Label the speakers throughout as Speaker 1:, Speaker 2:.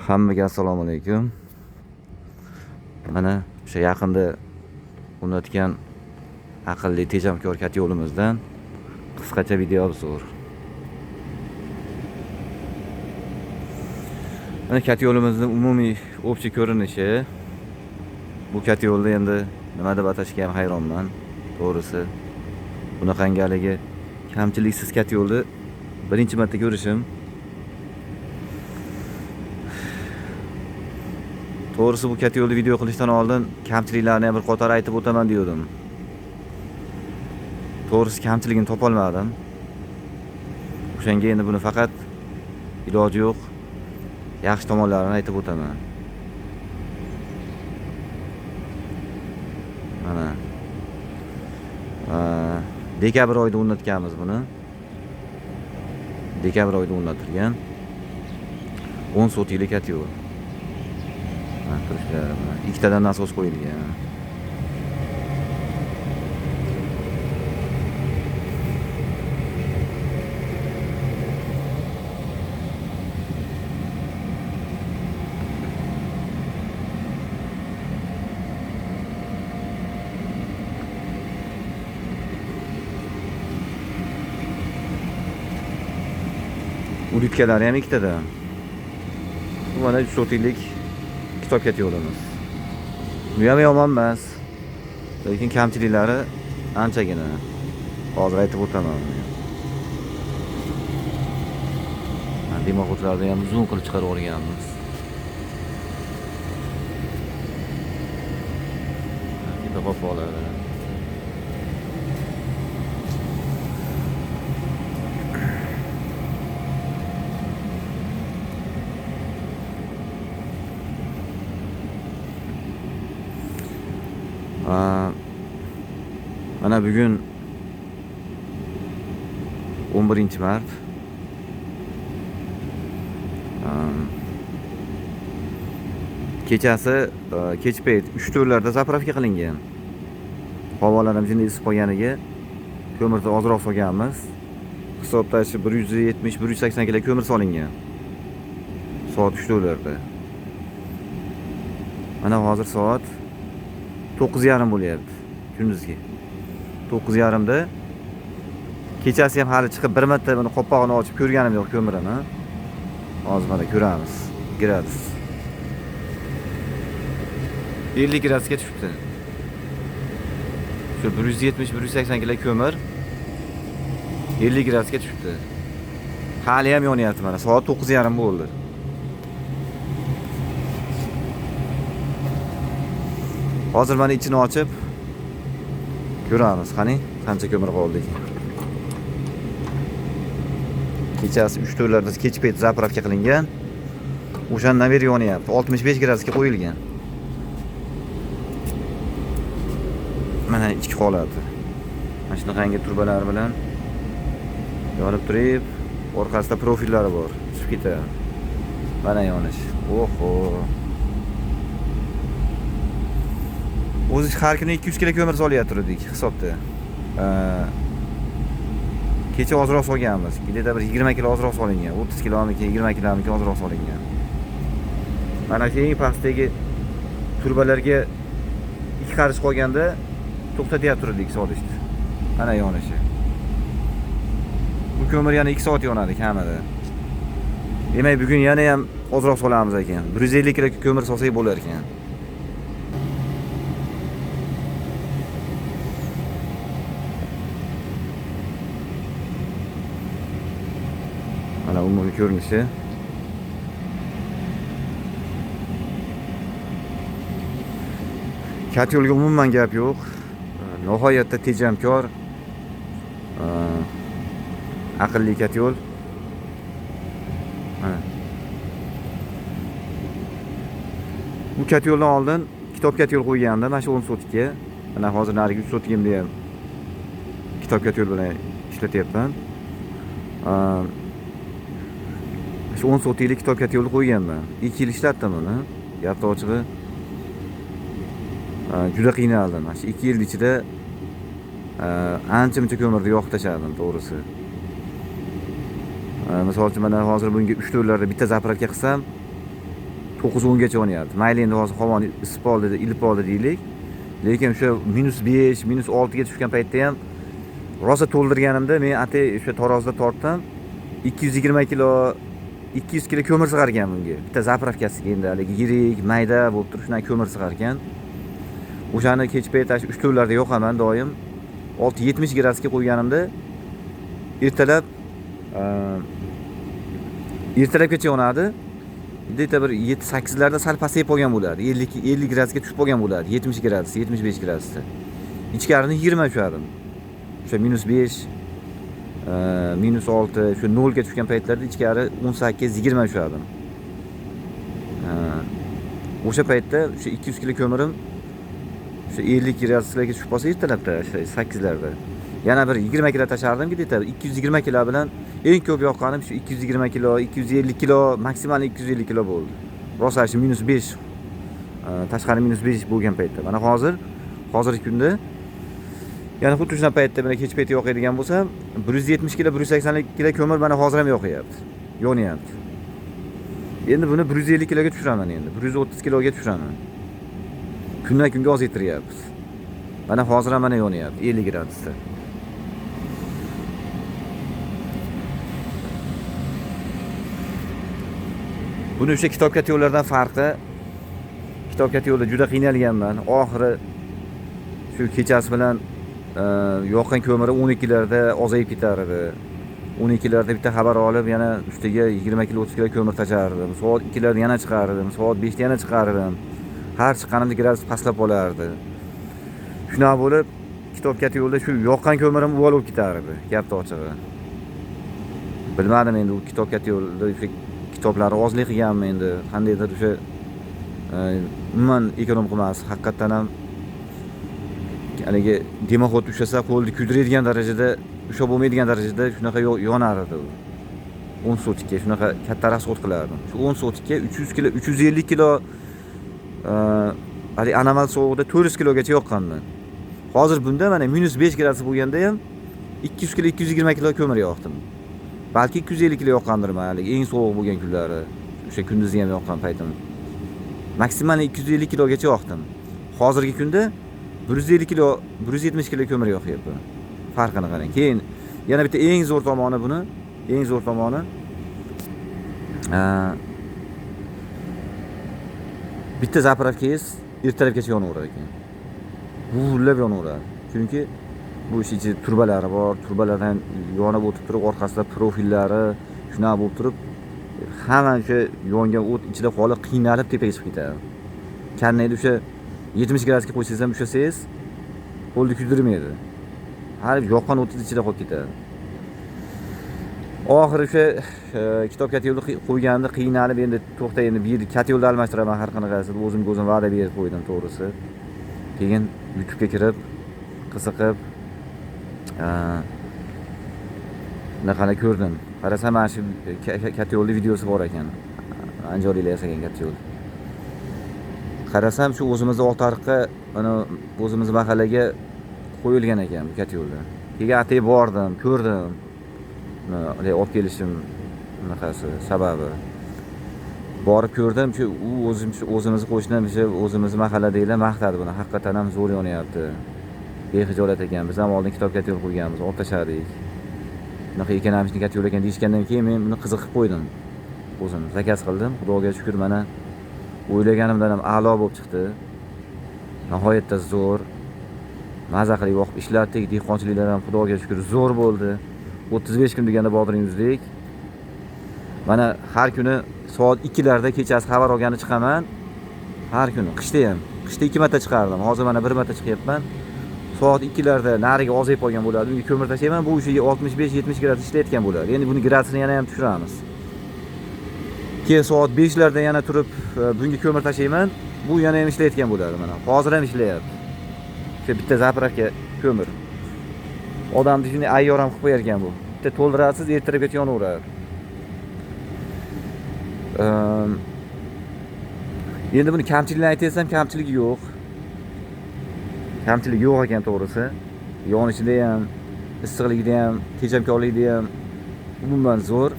Speaker 1: Hammaga assalomu alaykum. Mana o'sha yaqinda o'rnatgan aqlli tejamkor katyolimizdan qisqacha video obzor. Mana katyolimizni umumiy общий ko'rinishi. Bu katyolni endi nima deb atashga ham hayronman, to'g'risi. Bunaqangaligi kamchiliksiz katyolni birinchi marta ko'rishim. To'g'risi bu katyolni video qilishdan oldin kamchiliklarni ham bir qator aytib o'taman degandim. To'g'risi kamchiligini topolmadim. O'shanga endi buni faqat iloji yo'q, yaxshi tomonlarini aytib o'taman. Mana dekabr oyida o'rnatganmiz buni. Dekabr oyida o'rnatilgan 10 sotixlik katyol. Turishlar, ikkitadan nasos qo'yilgan. Ulitkalari ham ikkitadan. Bu mana 3 sotixlik kitob katyolimiz. Bu ham yomon emas. Lekin kamchiliklari anchagina. Hozir aytib o'taman uni. Dimoxodlarni ham zoom qilib chiqarib olganmiz. Tepa qopoqlari. Mana bugun 11 mart. Kechasi kech payt 3-4larda zapravka qilingan. Havolar ham shunday isib qolganiga ko'mirni ozroq solganmiz. Hisobda shu 170-180 kilo ko'mir solingan. Soat 3-4larda. Mana hozir soat 9:30 bo'lyapti kunduzgi. 9:30da kechasi ham hali chiqib bir marta buni qopqog'ini ochib ko'rganim yo'q ko'mirini. Hozir mana ko'ramiz. Gradus. 50 gradusga tushibdi. Shu 170-180 kilo ko'mir 50 gradusga tushibdi. Hali ham yonyapti mana. Soat 9:30 bo'ldi. Hozir mana ichini ochib ko'ramiz, qani qancha ko'mir qoldi ekan. Kechasi 3-4larda kech payt zapravka qilingan. O'shandan beri yonyapti. 65 gradusga qo'yilgan. Mana ichki holati. Mana shunaqangi turbalar bilan yonib turib, orqasida profillari bor. Tushib ketadi. Mana yonish. Oho. O'zi har kuni 200 kilo ko'mir solyapti hisobda. Kecha ozroq solganmiz. Где-то bir 20 kilo ozroq solingan. 30 kilomiki, 20 kilomiki ozroq solingan. Mana shu eng pastdagi turbalarga 2 qarish qolganda to'xtatyapti turdik solishni. Mana yonishi. Bu ko'mir yana 2 soat yonadi kamida. Demak, bugun yana ham ozroq solamiz ekan. 150 kilo ko'mir solsak bo'lar ekan. Mana umumiy ko'rinishi. Katyolga umuman gap yo'q. Nihoyatda tejamkor, aqlli katyol. Mana. Bu katyoldan oldin kitob katyol qo'ygandim, mana shu 10 sotikka. Mana hozir narigi 3 sotigimda ham kitob katyol bilan ishlatyapman. Shu 10 sotiklik kitob katyolni qo'yganman. 2 yil ishlatdim uni. Gap ochig'i, juda qiynaldim. Mana shu 2 yil ichida ancha-muncha ko'mirni yoqib tashladim, to'g'risi. Misol uchun mana hozir bunga 3-4larda bitta zapravka qilsam, 9-10 gacha yonyapti. Mayli, endi hozir havoni isib oldi, ilib oldi deylik. Lekin o'sha -5, -6 ga tushgan paytda ham rosa to'ldirganimda men atay o'sha tarozida tortdim. 220 kilo, 200 kilo ko'mir sig'ar ekan bunga. Bitta zapravkasiga endi haligi yirik, mayda bo'lib turib shunaqa ko'mir sig'ar ekan. O'shani kech payt 3-4larda yoqaman doim. 6-70 gradusga qo'yganimda ertalab ertalabgacha yonadi. Где-то bir 7-8larda sal pasayib qolgan bo'ladi. 50 gradusga tushib qolgan bo'ladi. 70 gradus, 75 gradusda. Ichkarini 20 tushadim. O'sha -5, -6, shu 0 ga tushgan paytlarda ichkari 18, 20 tushadim. O'sha paytda o'sha 200 kilo ko'mirim o'sha 50 graduslarga tushib qolsa ertalabda, o'sha 8larda. Yana bir 20 kilo tashardim, где-то 220 kilo bilan eng ko'p yoqqanim shu 220 kilo, 250 kilo, maksimal 250 kilo bo'ldi. Rosa shu -5, tashqari -5 bo'lgan paytda. Mana hozirgi kunda yana xuddi shunaqa paytda mana kech paytda yoqadigan bo'lsam, 170 kilo, 180 kilo ko'mir mana hozir ham yoqyapti. Yonyapti. Endi buni 150 kiloga tushiraman endi. 130 kiloga tushiraman. Kundan kunga ozaytiryapmiz. Mana hozir ham mana yonyapti 50 gradusda. Buni o'sha kitob yo'llardan farqi, kitob yo'lda juda qiynalganman. Oxiri shu kechasi bilan yoqqan ko'miri 12larda ozayib ketar edi. 12larda bitta xabar olib, yana ustiga 20 kilo, 30 kilo ko'mir tashardim. Soat 2larda yana chiqardim, soat 5da yana chiqardim. Har chiqqanimda gradus pastlab qolardi. Shunaqa bo'lib, kitob yo'lda shu yoqqan ko'mirim uvol bo'lib ketardi, gapni ochig'i. Bilmadim endi u kitob yo'lda o'sha kitoblari ozlik qilganmi endi, qandaydir o'sha umuman ekonom qilmas, haqiqatdan ham haligi demoxod ushlasa qo'lni kuydiradigan darajada, ushlab bo'lmaydigan darajada shunaqa yonar edi u. 10 sotikka shunaqa katta rasxod qilardim. Shu 10 sotikka 300 kilo, 350 kilo haligi anomal sovuqda 400 kilogacha yoqqanman. Hozir bunda mana -5 gradus bo'lganda ham 200 kilo, 220 kilo ko'mir yoqdim. Balki 250 kilo yoqqandirman haligi eng sovuq bo'lgan kunlari, o'sha kunduzi ham yoqqan paytim. Maksimal 250 kilogacha yoqdim. Hozirgi kunda 150 kilo, 170 kilo ko'mir yoqyapman. Farqini qarang. Keyin yana bitta eng zo'r tomoni buni, eng zo'r tomoni bitta zapravkangiz ertalabgacha yonaverar ekan. Guvillab yonaveradi. Chunki bu ish ichida turbalari bor, turbalardan yonib o'tib turib, orqasida profillari shunaqa bo'lib turib, hamma o'sha yongan o't ichida qolib, qiynalib tepaga chiqib ketadi. Karnayni o'sha 70 gradusga qo'ysangiz ham ushlasangiz, qo'lni kuydirmaydi. Har yoqqan o'tingiz ichida qolib ketadi. Oxiri o'sha kitob yo'lni qo'yganda qiynalib, endi to'xta, endi bu yerda katta yo'lni almashtiraman har qanaqasi deb o'zimga o'zim va'da berib qo'ydim, to'g'risi. Keyin YouTube'ga kirib, qiziqib, bunaqani ko'rdim. Qarasam mana shu katta yo'lni videosi bor ekan. Andijonliklar yasagan katta yo'l. Qarasam shu o'zimizni Oltiariqqa, mana o'zimizni mahallaga qo'yilgan ekan bu katta yo'lda. Keyin atay bordim, ko'rdim. Olib kelishim bunaqasi sababi. Borib ko'rdim, shu u o'zimizni qo'shnim, o'sha o'zimizni mahalladagilar maqtadi buni. Haqiqatan ham zo'r yonyapti. Bexijolat ekan. Biz ham oldin kitob katta yo'l qo'yganmiz, olib tashladik. Bunaqa ekonomичный katta yo'l ekan deyishgandan keyin men buni qiziqib qo'ydim. O'zim zakaz qildim. Xudoga shukr, mana o'ylaganimdan ham a'lo bo'lib chiqdi. Nihoyatda zo'r. Maza qilib yoqib ishlatdik. Dehqonchiliklar ham Xudoga shukr zo'r bo'ldi. 35 kun deganda bodring uzdik. Mana har kuni soat 2larda kechasi xabar olgani chiqaman. Har kuni, qishda ham. Qishda 2 marta chiqardim. Hozir mana 1 marta chiqyapman. Soat 2larda nariga ozayib qolgan bo'ladi. Unga ko'mir tashlayman. Bu o'sha 65-70 gradus ishlayotgan bo'ladi. Endi buni gradusini yana ham tushiramiz. Keyin soat 5larda yana turib bunga ko'mir tashlayman. Bu yana ham ishlayotgan bo'ladi mana. Hozir ham ishlayapti. O'sha bitta zapravka ko'mir. Odamni shunday ayyor ham qilib qo'yar ekan bu. Bitta to'ldirasiz, ertalabgacha yonaveradi. Endi buni kamchiligini aytaysam, kamchiligi yo'q. Kamchiligi yo'q ekan to'g'risi. Yonishida ham, issiqligida ham, tejamkorligida ham umuman zo'r.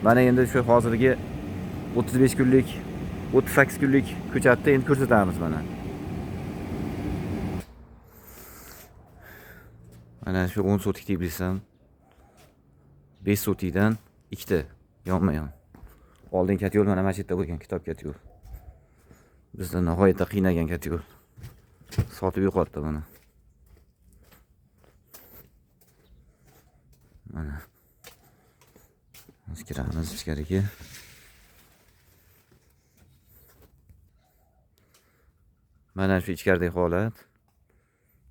Speaker 1: Mana endi shu hozirgi 35 kunlik 38 kunlik ko'chatni endi ko'rsatamiz mana. Mana shu 10 sotik teplitsam 5 sotikdan ikkita yonma-yon. Oldin katta yo'l mana shu yerda bo'lgan, kitob katta yo'l. Bizni nihoyatda qiynagan katta yo'l. Sotib yo'qotdi buni. Mana. Hozir kiramiz ichkariga. Mana shu ichkaridagi holat.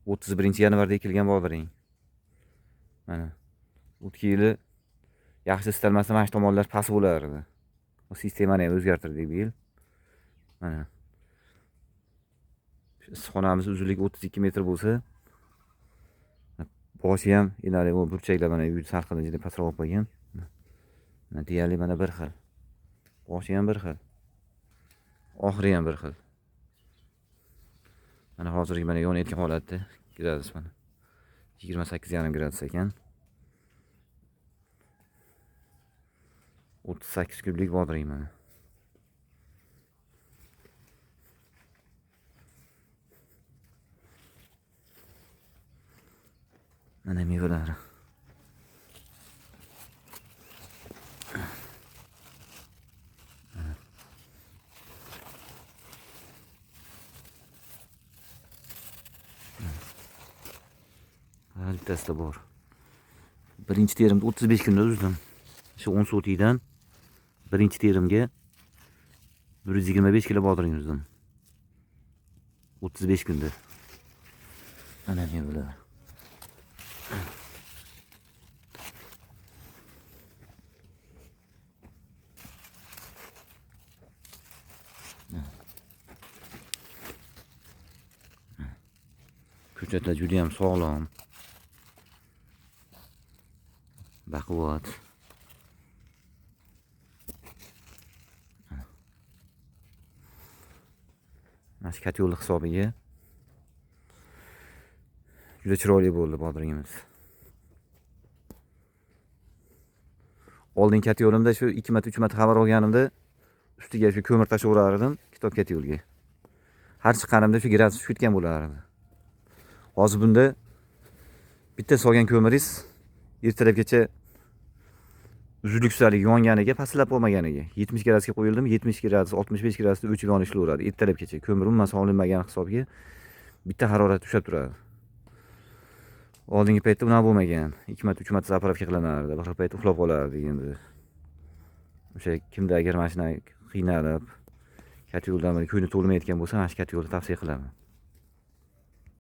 Speaker 1: 31-yanvarda ekilgan bodring. Mana. O'tgan yili yaxshi istalmasa mana shu tomonlar past bo'lardi. Bu sistemani ham o'zgartirdik bu yil. Mana. Issiqxonamiz uzunligi 32 metr bo'lsa, boshi ham enali bu burchaklar mana uy salqinda juda pastroq bo'lib qolgan. Mana deyarli mana bir xil. Boshi ham bir xil. Oxiri ham bir xil. Mana hozirgi mana yonayotgan holatda gradus mana 28,5 gradus ekan. 38 kunlik bodring mana. Mana mevalari. Har bittasida bor. Birinchi terimda 35 kunda uzdim. Shu 10 sotikdan birinchi terimga 125 kilo bodring uzdim. 35 kunda. Mana mevalar. Ko'chatlar juda ham sog'lom. Baquvvat. Mana shu katta yo'lni hisobiga juda chiroyli bo'ldi bodringimiz. Oldin katta yo'limda shu 2 marta 3 marta xabar olganimda ustiga shu ko'mir tashlaverardim kitob katta yo'lga. Har chiqqanimda shu gradus tushib ketgan bo'lardi. Hozir bunda bitta solgan ko'miringiz ertalabgacha uzluksizlik yonganiga, pastlab bo'lmaganiga 70 gradusga qo'yildim, 70 gradus, 65 gradusda o'chib yonib ishlayveradi. Ertalabgacha ko'mir umuman solinmagan hisobga bitta harorat ushlab turadi. Oldingi paytda unaqa bo'lmagan. 2 marta, 3 marta zapravka qilinardi. Bir payt uxlab qolardik endi. O'sha kimda agar mashina qiynalib, katta yo'ldan bir ko'ngli to'lmayotgan bo'lsa, mana shu katta yo'lni tavsiya qilaman.